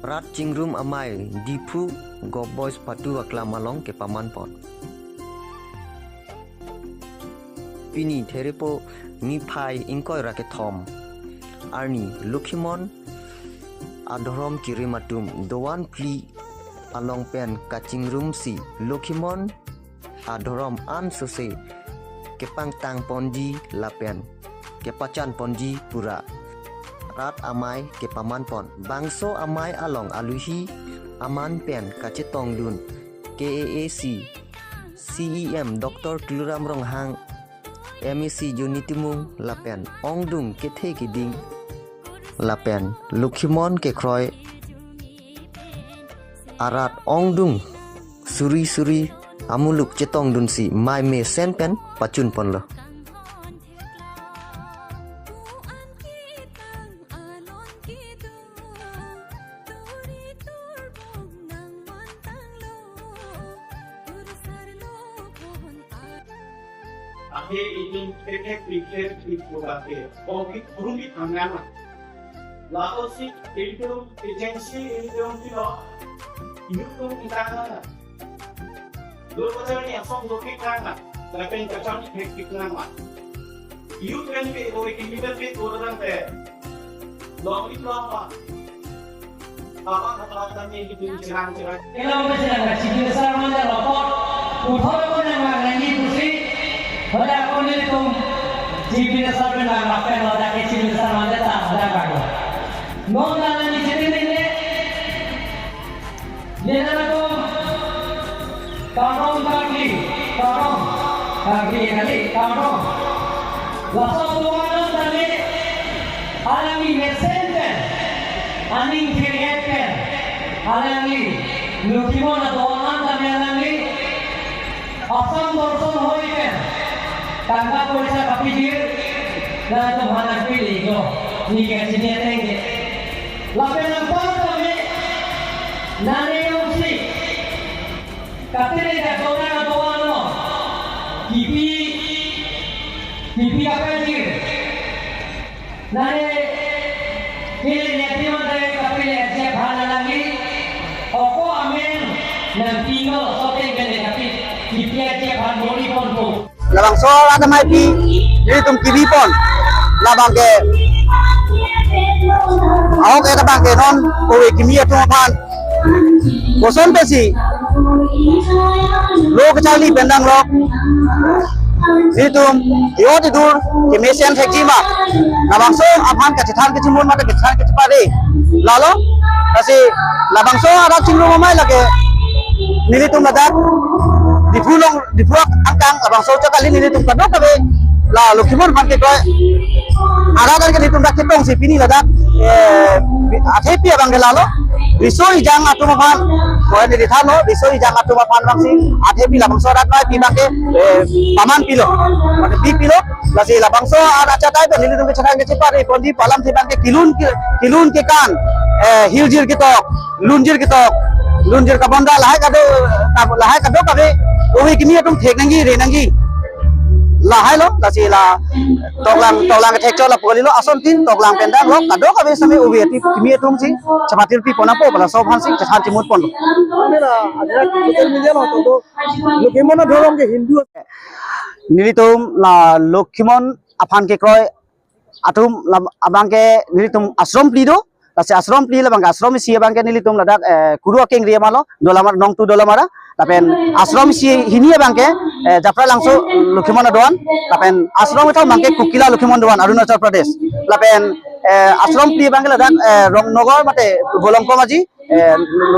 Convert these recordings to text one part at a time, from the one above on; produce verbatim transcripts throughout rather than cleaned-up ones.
Rat chingrum amei Diphu Govt. Boys patu aklam along kepaman pon. Pini Therepo niphai ingkoi ra kethom arni Lokhimon adhorom kerim atum doan phli along pen kachingrumsi Lokhimon adhorom an sose kepangtang ponji lapen kepachan ponji pura rat amei kepaman pon. Bangso amei along aluhi aman pen kachetongdun K A A C C E M Doctor Tuliram Ronghang, M A C Johny Timung lapen ongdung kethe keding lapen Lokhimon kekroi arat ongdung suri suri amuluk chetongdunsi mei mesen pen pachun ponlo. Ake itum kekek pikir pikir ake, obi kurumi thangnang. Lalu si itum agency itum pilo, itum thangnang. Lo kacharni asong lo kekang ma, lapen kacharni thek kekang ma. Youth kan ke oi ke leader ke orang te. Long ni long ma. Apa kata kami di pun cerang cerang. Kalau macam nak Chief Minister mana lapor, uthor pun nak lagi kursi. Pada aku ni tu Chief Minister pun nak makan, pada ke Chief Minister mana tak ada bagus. Non dalam ni cerita ni. Yenang atum, kardom karkli, kardom karkli kali, kardom. Laso atum an tame, alangli mesen pen, aning thir-et pen, alangli Lokhimon adon an tame alangli Assam Darshan hoi pen tangka poisa kapijir, nangtum aphan nangpili ko, ne kachini ateng ke. Lapen anpar tame, nane jongsi, katene ka dona ka doan lo, kipi, kipi kapijir. Nane, kele ne ati mate kapele ajep han alangli, oko amen nangpilo sote kele kapi, kipi ajep han mori ponpo. Labangso arat amei pi, nelitum kebi pon, labang ke, ahok et abang ke non, ove kimi atum aphan, koson pensi lo kacharli pen dang lo. Nelitum yo tidur kemesen thekji ma. Labangso aphan kachethan kachimon mate kachethan kachepare. Lalo, lasi labangso arat chingrum amei lake nelitum ladak Diphu along, Diphu angkang labangso chot kali nelitum kadokave la Lokhimon aphan kekroi arat an ke nelitum dak ketongsi pini ladak, eh, athepi abang ke lalo. Riso ejang atum aphan, ko neli thanlo, riso ejang atum aphan abangsi athepi labangso arat amei pi abang ke, eh, paman pilo. Mane pi pilo, lasi labangso arat achatai pen nelitum kachethan kachepare ponji pu alamthe abang ke kelun ke, kelun kekan, eh, hiljir ketok, lunjir ketok, lunjir kabonda lahai kado, lahai kadokave, ove kimi atum thek nangji, re nangji. Lahai lo, lasi la toklang, toklang kethek chot lapu kali lo, asontin toklang pen dang lo, kadokave same ove ati kimi atum si, chepatiri pi pon nangpo, pu laso aphan si, chethan chimut ponlo. Mane la, ajak social media lo, to, to, Lokhimon adhorom ke Hindu. Nelitum la Lokhimon aphan kekroi atum lam abang ke nelitum ashram phli do, lasi ashram phli labang ke ashram isi abang ke nelitum ladak, eh, Kuru akengri amalo, Dolamara, Nongtu Dolamara, lapen ashram isi hini abang ke, eh, Japralangso Lokhimon adon, lapen ashram kethom abang ke Kokila Lokhimon adon, Arunachal Pradesh, lapen, eh, ashram phli abang ke ladak, eh, Rongnogar mate Bolongkom aji, eh,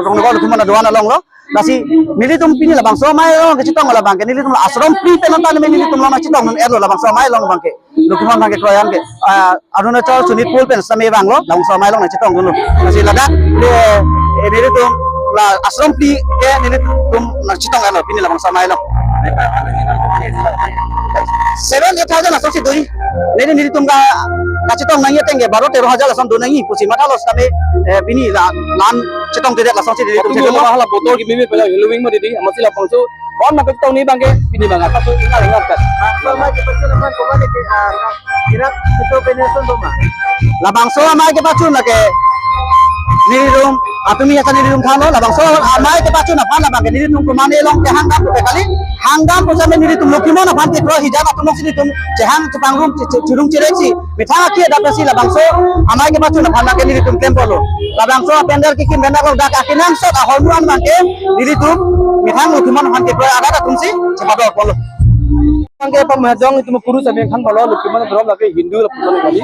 Rongnogar Lokhimon adon along lo. Lasi nelitum pini labangso amei along kachetong labang ke nelitum la ashram phli pen anta nelitum la nangchetongdun-et lo labangso amei along abang ke. Lokhimon abang kekroi an ke, ah, Arunachal Sonitpur pen same vanglo, labangso amei along nangchetongdunlo. Lasi ladak, eh, eh, nelitum la ashram phli ke nelitum nangchetong-et lo pini labangso amei along. Seven, eight thousand asok si doi. Neli nelitum ka, kachetong nangji ateng ke baro tero hajar lason do nangji pusi mathalo sitame, eh, pini la, la-an chetongtedet lasonsi nelitum. Atum chetong lo. Hala botor kimi mi pela healing ma didi, amatsi labangso. Bon ma kachetong ni abang ke, pini abang apa tu tinggal ingat kan. Labangso amei kepachun aphan koma ni ke, ah, kirap itu peneson do ma. Labangso amei kepachun lake nelitum Atum ya nelitum thanlo, labangso amei kepachun aphan labang ke nelitum komatne along ke hangdam pu kali, hangdam pu same nelitum Lokhimon aphan ke pro hijan atum si nelitum chehang chepangrum che-, che-, chirung chirek si methang akhei adap si labangso amei kepachun aphan lake nelitum klem polo. Labangso a-pandal kekim pen ako dak akenangsot ahormu an abang ke nelitum methang Lokhimon aphan ke pro adat atum si chepadok polo. Abang ke pamedong itum puru same than polo, Lokhimon adhorom lake Hindu lapu kali.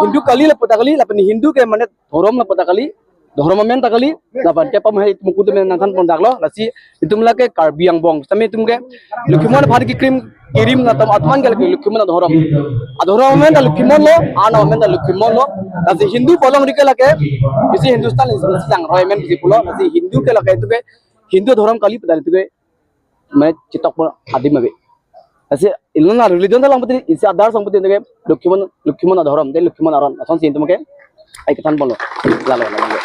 Hindu kali lapu ta kali, lapen Hindu ke mane dhorom lapu ta kali, dhorom amen ta kali, lapen ke pamahai itum kutu men nangthan pon daklo, lasi itum lake Karbi angbong same itum ke Lokhimon aphan kekim kirim atum atum ke lake Lokhimon adhorom. Adhorom amen ta Lokhimon lo, ano amen ta Lokhimon lo, lasi Hindu bolong rike lake, isi Hindustan isi sang roi amen isi pulo, lasi Hindu ke lake itum ke Hindu dhorom kali pu ta itum ke mane chetok pon adim ave. Lasi ilona religion ta long pute, isi adar song pute ke Lokhimon, Lokhimon adhorom, de Lokhimon aron. Lason si itum ke ai kethan ponlo. Lalo, lalo.